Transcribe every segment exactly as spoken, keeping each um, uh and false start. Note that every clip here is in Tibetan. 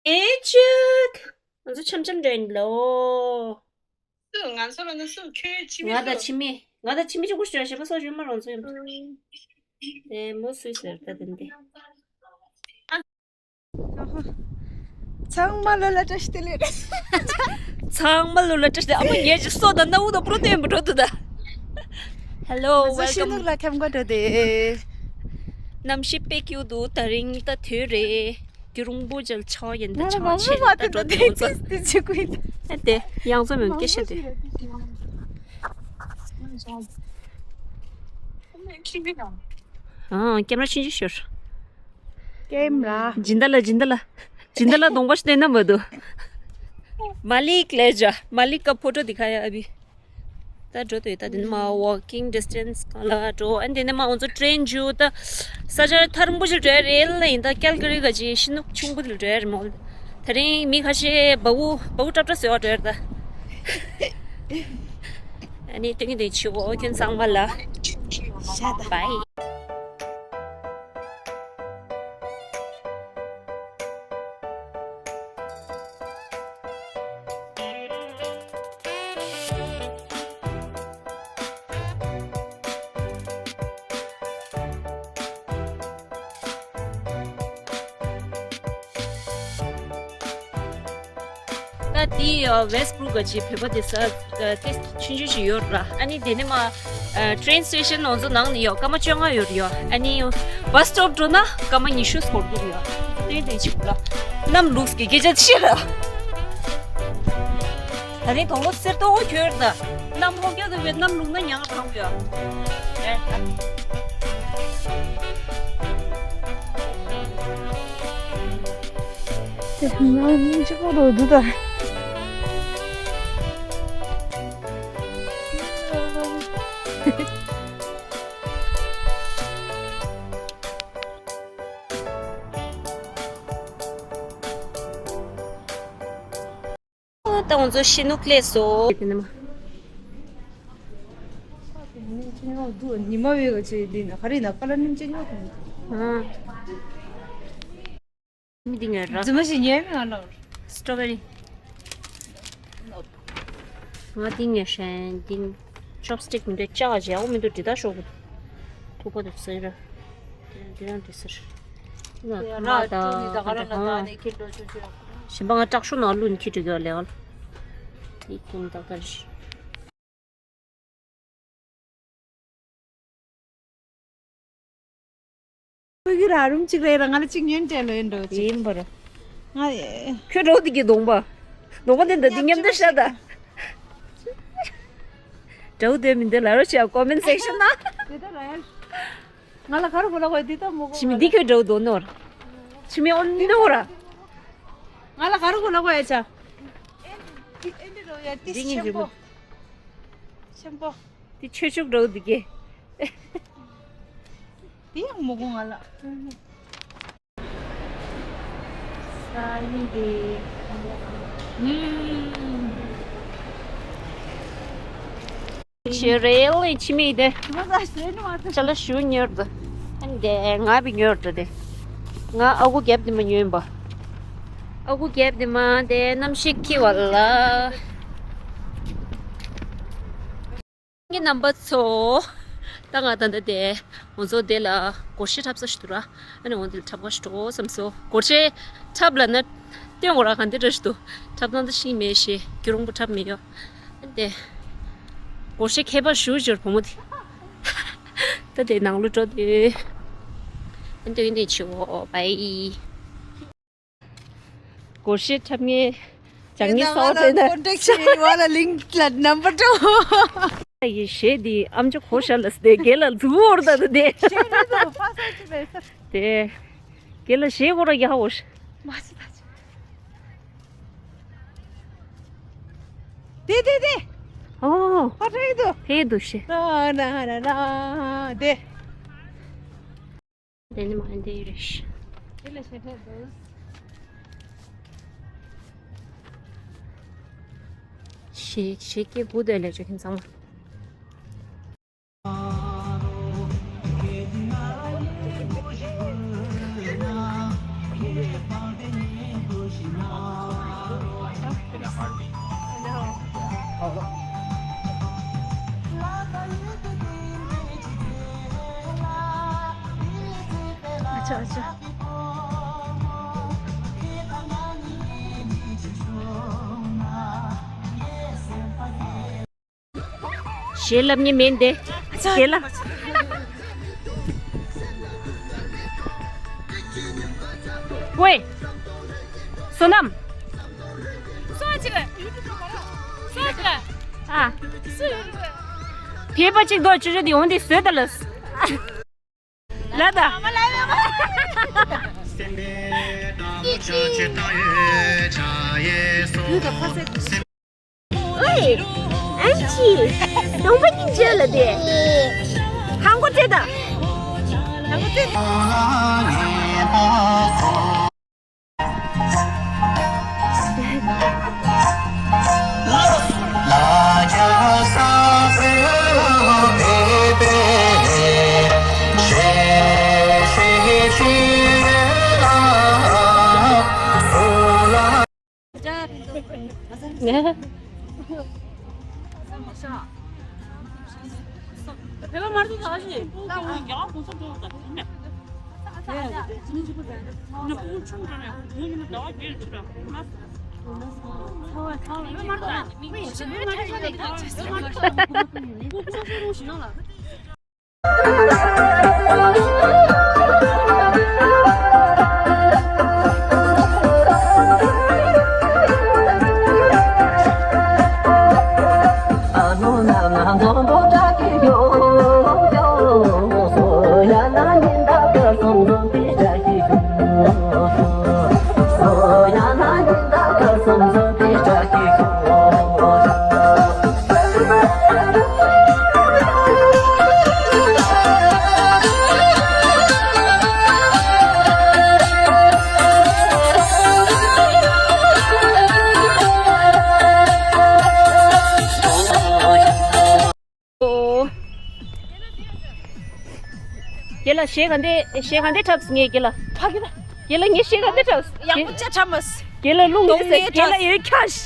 ཨེ་ཅིག་ང་ཚོ་འཆམ་འཆམ་འགྲོ་ཡིན་ལོ། སུ་ང་ཚོ་ལ་ནི་སུ་ཁྱོད་ཁྱི་མི་ང་དང་སུ། ཁྱི་མི། ང་དང་ཁྱི་མི་གཅིག་པུ་ཞོག་ཞེས་པ་སོགས་ཞུ་མ་རོང་ཚོ་ཡོད། ཨེ་མོ་སུས་ཟེར་ད་དེ་འདི། ཚང་མ་ལོ་ལ་བཀྲ་ཤིས་བདེ་ལེགས། ཚང་མ་ལོ་ལ་བཀྲ་ཤིས་བདེ་ལེགས། ཨ་མ་ངས་ཅིག་སོ་དང་སྣ་བུག་དང་པུ་རོ་སྟོན་པ་འགྲོ་འདུག་ད། Hello, ང་ཚོ་ཤེས་welcome. ནུག་ལ་ཁྱམས་ཀ་འགྲོ་དེ། གནམ་གཤིས་དཔེ་སྐྱིད་འདུག་ད་རིང་ད་དུས་རེད། རྒྱུ་རུང་པོ་ཅལ་ཆོག་ཡིན་ད། ཆོག་ཆེ་ད་འགྲོ་དེ་ཡོང་ཚོ། དེ་ཆེ་ཀུ་ཡིན། ཨ་དེ་ཡང་ཚོ་མེད་སྐད་ཤེས་དེ། ཨ་ཀེམ་ར་ཆུང་ཆུང་ཤོར། ཀེམ་ར། སྦྱིན་བདག་ལ་སྦྱིན་བདག་ལ། སྦྱིན་བདག་ལ་གདོང་པ་ཞིག་བསྟན་ན་མ་འདུག་མ་ལིག་ལས་ཇ། མ་ལིག་ག་ཕོ་ཊོ་དི་ཁ་ཡ་ཨ་བི། ད་འགྲོ་དུས་ད་དེ་ནི་མ་walking distance གང་ལ་འགྲོ། ཨ་དེ་ནི་མ་ང་ཚོ་ཊེན་ཇུ་ད་ས་ཆ་ཐག་རིང་པོ་ཞིག་འགྲོ་ཡ་རེད་ལ། ཡིན་ད་ཀལ་ཀ་རི་ག་ཅིག་ཤི་ནུག་ཆུང་པོ་དེ་ལ་འགྲོ་ཡ་རེད་མོ། ད་རིང་མི་ཁ་ཤས་བ་འུ་བ་འུ་ཏྲབ་ཏྲ་བཟོས་བ་འགྲོ་ཡ་རེད་ད། ཨ་ནི་སྟོན་གྱི་དེ་ཆུ་བོ་ཁྱོད་ཚང་མ་ལ་ཤ་ད་བའི། ད་དེ་ཡ་Westbrook ག་ཅིག་བོད་པ་དེ་ས་ཏེ་ཆུང་ཆུང་ཞིག་ཡོད་ར། ཨ་ནི་དེ་ནས་མ་ཨ་train station ང་ཚོ་ནང་ནས་ཡོད་སྐར་མ་བཅོ་ལྔ་ཡོད་ར་ཡོད། ཨ་ནི་bus stop འགྲོ་ན་སྐར་མ་ཉི་ཤུ་འགོར་གྱི་རེད་ཡོད། དེ་དེ་ཆུང་ལ་གནམ་ལུགས་ཀྱི་སྐད་ཆ་ཆེ་ར། ད་རིང་དོང་ལོ་གསེར་ཏོག་གྱོན་ད། གནམ་ལོ་སྐྱོ་དུ་བའི་གནམ་ལུགས་ན་ཉང་རང་གྱོ། དེ་ང་གཉིས་གཅིག་པོ་རོ་འདུག་ད། ད་ང་ཚོ་ཤི་ནུག་སླེབས་སོང་། ཉི་མ་བའི་ག་ཆེ་འདི་ན་ག་རེ་ན་ཀ་ལ་ནིམ་ཅན་ཡོད་དམ། མི་འདི་ངས་ར། རྫུན་མ་ཞིག་ཉན་མི་ང་ལ། སི་ཊོ་བེ་རི། ང་འདི་ངས་ཧྲན་འདི་ཅོབ་སི་ཊིག་མི་འདུག་ལྕགས་ཀྱི་ཨོ་མི་འདུག་འདི་ད་ཤོག་གི་ཐུག་པ་འདུག་ཟེར་ར། འདི་རང་འདི་ཟེར། ང་ཐ་མ་ད་ད་ག་ར་ན་ད་ནི་ཁྱེད་འགྲོ་ཆུ་ཆུ། གཞན་པ་ང་བྲག་ཤོ་ནང་བླུགས་ནས་ཁྱེར་འགྲོ་གི་ལས་ཀ་ལ། དེ་ཁྱེད་ནི་ཏག་ཏག་རེད། ཁོས་ཀྱི་ར་རུམ་གཅིག་རེད་ར་ང་ལ་གཅིག་ཉོན་སྤྲད་ལོ་ཡིན་འགྲོ་ཅིག་ཡིན་པར། ང་ཁྱོད་འགྲོ་འདི་གི་གདོང་པ། གདོང་པ་འདི་འདི་འདི་མཉམ་དུ་ཤ་ད། འགྲོ་འདི་མི་འདི་ལ་རོ་ཆེ་ཀོ་མེན་སེག་ཤན་ན། དེ་ད་ར་ཡ། ང་ལ་ག་རུ་གོ་ལ་གོ་དེ་ད་མོ་གོ། ཆི་མི་འདི་ཁྱོད་འགྲོ་འདོད་ནོར། ཆི་མི་ཨོ་ནོར། ང་ལ་ག་རུ་གོ་ལ་གོ་ཡ་ཆ། ཨེ་འདི་རོ་ཡ་ཏི་འདི་ངའི་ཆེན་པོ། འགྲོ་ཆེན་པོ། དེ་ཆོས་ཕྱུག་འགྲོ་འདི་གེ། དེ་ཡང་མོ་གོ་ང་ལ། ཤེས་རེད་ལེ་ཕྱི་མིག་དེ། ཅ་ལག་ཞུ་ཉོར་དུ། ཨན་དེ་ང་བི་ཉོར་དུ་དེ། ང་ཨ་ཁུ་རྒྱབ་དེ་མ་ཉོན་པ། ཨ་ཁུ་རྒྱབ་དེ་མ་དེ་གནམ་གཤིས་ཁྱི་བ་ལ། ངའི་རྣམ་པ་ཚོ། ད་ང་ད་ལྟ་དེ་ང་ཚོ་དེ་ལ་སྒོར་གཞས་འཁྲབ་ས་ཞིག་འདུག་ར། ཨ་ནི་ང་དེ་ལ་འཁྲབ་ག་ཞིག་འགྲོ་བསམ་སོང་། སྒོར་གཞས་འཁྲབ་ལ་ན་སྟོན་འོ་ར་གང་དེ་འདྲ་ཞིག་འདུག་འཁྲབ་སྟངས་ད་ཤེས་མེད་ཤེས་རྒྱུ་རོང་པོ་འཁྲབ་མེད་ཡོ། ཨ་དེ་སྒོར་གཞས་མཁས་པ་ཞུ་ཞོར་བུ་མོ་དེ། ད་དེ་ནང་ལོ་འགྲོ་དེ། ཨ་དེ་ཡིན་དེ་ཆེ་བོ་བའི། སྒོར་གཞས་འཁྲབ་མཁན་སྦྱང་མཁན་སོགས་དེ་ན། ཀོན་ཊེག་བྱེད་བ་ལ་ལིང་ལ་ནམ་བར་སྤྲོད། ཡི་གཞས་འདི་ཨམ་ཅོག་གོ་ཤ་ལ་སྟེ་རྒན་ལ་འཛུལ་བོར་ད་དེ། གཞས་རེད་དོ་ཕ་ས་ཅི་རེད་ས། དེ། རྒན་ལ་གཞས་གོ་ར་ཡག་འོ་ཤ། མ་སི་ད་ཅི། དེ་དེ་དེ། ཨོ། ཕ་ཏྲ་ཡི་དོ། ཧེ་དུ་ཤེ། ན་ན་ན་ན་དེ། དེ་ནི་མ་འདི་རེད། དེ་ལ་ཤེས་ཐུབ་འདུག་ཞེས་ཞེས་སྐད་བུ་དེ་ལས་ཆོག་མཁན་ཚང་མ། ཆ་ཆ། ཞེས་ལབ་ཉེ་མིན་ཏེ། ཞེས་ལ། ཝེ། བསོད་ནམས། སོ་ཅི་རེད། ཡུ་ཊུབ་ལ་མ་རེད། སོ་ཅི་རེད། ཨ། སུ་ཡུ་ཊུབ་རེད། ཕེབས་པ་ཅིག་འདུག་ཅུ་ཅུ་དེ་འོང་དེ་བཟོས་ད་ལ། ལ་ད། ཨོའི། ཨན་ཅི། གདོང་པ་གཉིས་བཅོས་ལ་དེ། ཧང་གོ་ཏེ་ད། ཧང་གོ་ཏེ། ཨོ། རྒན་ལགས་གཞས་ག་འདྲ་གཞས་ག་འདྲ་འཁྲབ་ངས་རྒན་ལགས། ཕ་གི་ལ། རྒན་ལགས་ངས་གཞས་ག་འདྲ་འཁྲབ། ཡག་པོ་ཅག་འཁྲབ་མ། རྒན་ལགས་རླུང་འདུག་ཟེར་རྒན་ལགས་ཡོད་ཁྱ་ཤ།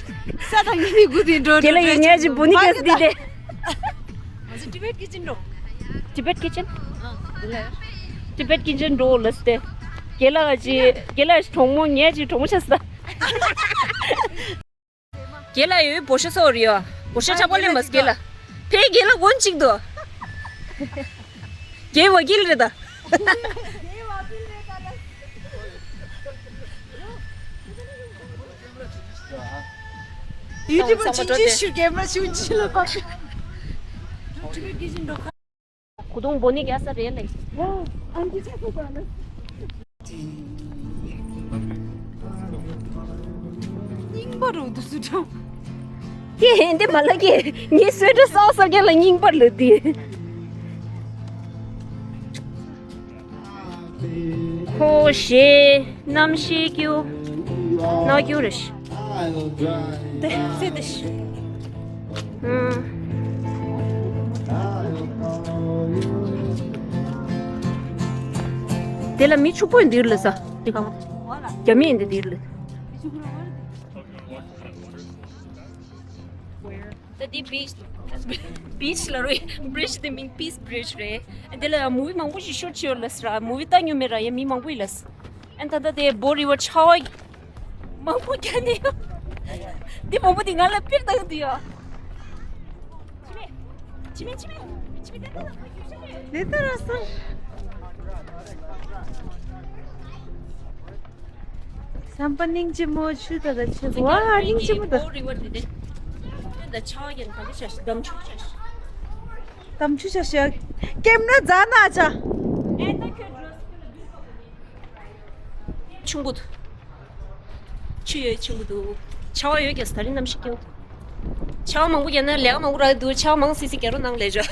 ས་དང་ངའི་མི་དགུ་དེ་འགྲོ་རྒན་ལགས་ཡོད་ངས་ཅི་བུ་ནི་གས་འདི་དེ། ང་ཚོ་Tibet Kitchen འགྲོ། Tibet Kitchen། Tibet Kitchen འགྲོ་ལ་སྟེ། རྒན་ལགས་ཅི་རྒན་ལགས་གྲོགས་མོ་ངས་ཅི་གྲོགས་མོ་ཆགས་སོང་། རྒན་ལགས་ཡོད་འབོ་ཤ་སོགས་རེད་ཡོད། འབོ་ཤ་ཆག་པ་ལེན་མ་རྒན་ལགས། ཕའི་རྒན་ལགས་མགོ་གཅིག་ཏུ། རྒན་ཝ་ཀིལ་རེད་ད། ཡུ་ཊུབ་ཅི་ཅི་ཤུ་རྒན་མ་ཤུ་ཅི་ལ་པ། གུ་དུང་བོ་ནི་རྒྱ་ས་རེད་ལེ། ཨ་འདི་ཆ་ཁུ་པ་ལ། རྙིང་པ་རུ་འདུག་སུ་དྲང་། ཀྱེ་ཧེ་འདི་མ་ལ་ཀྱེ་ངའི་སོས་དྲི་སོགས་སོགས་རྒྱ་ལ་རྙིང་པ་ལ་དེ། ཧོ་ཞེ་གནམ་ཤེས་ཀྱུ་ན་ཀྱུ་རེ་ཤི། དེ་སེ་དེ་ཤི། དེ་ལ་མི་ཕྱུག་པོ་འདིར་ལ་ས། དེ་གང་། རྒྱ་མི་འདི་འདིར་ལ། ད་འདི་beach beach ལ་རེད། bridge དེ་མིང་peace bridge རེད། དེ་ལ་movie མང་པོ་ཞིག་shoot བྱས་ཡོད་ལ་ས་ར། movie ལྟ་མྱོང་མེད་ར་ཡ་མི་མང་པོ་ཡིན་ལ་ས། ཨན་ད་ལྟ་དེ་བོ་རི་བར་ཆར་པ་མང་པོ་བརྒྱབ་ནས་ཡོད། འདི་མང་པོ་དེ་ང་ལ་པིར་བཏང་འདུག་ཡ། ཅི་མེད་ཅི་མེད་ཅི་མེད་ཅི་མེད་ད་ལྟ་ལ་ཁ་རྒྱུག་ཤ་རེད། ལེ་ད་ར་སོང་། བསམ་པ་སྙིང་རྗེ་མོ་ཆུ་ད་ད་ཆུ་བ་སྙིང་རྗེ་མོ་ད། བོ་རི་བར་དེ་དེ་ད་ཆར་པ་ཡིན་ག་འདི་ཤ་ཤ་འདམ་ཆུ་ཤ་ཤ། འདམ་ཆུ་ཤ་ཤ། ཀེམ་ར་ཛ་ན་ཆ། ཆུང་གུ་འདུག་ཆུ་ཡོད་ཆུང་གུ་འདུག་ཆར་པ་ཡོད་ཀྱང་ད་རིང་གནམ་གཤིས་སྐྱོ། ཆར་པ་མང་པོ་བརྒྱབ་ན་ལས་ཀ་མང་པོ་རག་འདུག་ཆར་པ་མང་སི་སི་རྒྱག་རོགས་གནང་ལས་བྱ།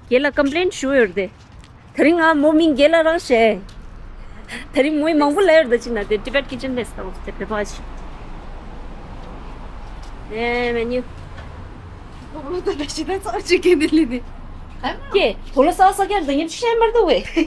རྒན་ལགས་complain ཞུ་ཡོད་རེད་དེ། ད་རིང་ང་མོ་མིང་རྒན་ལགས་རང་བཤད། ད་རིང་མོ་མང་པོ་ལབ་ཡོད་རེད་ད་ཅི་ན་དེ་Tibet Kitchen དེ་སྟོང་དེ་བེ་བ་ཅི། ཨེ་མེ་ནིའུ། ད་ད་ཞི་ད་ཚོགས་ཅིག་གིན་དེ་ལི་དེ། ཀྱེ་དོ་ལོ་ས་ས་ཀྱར་འདི་ཉིད་ཤེས་མར་འདུག་བས།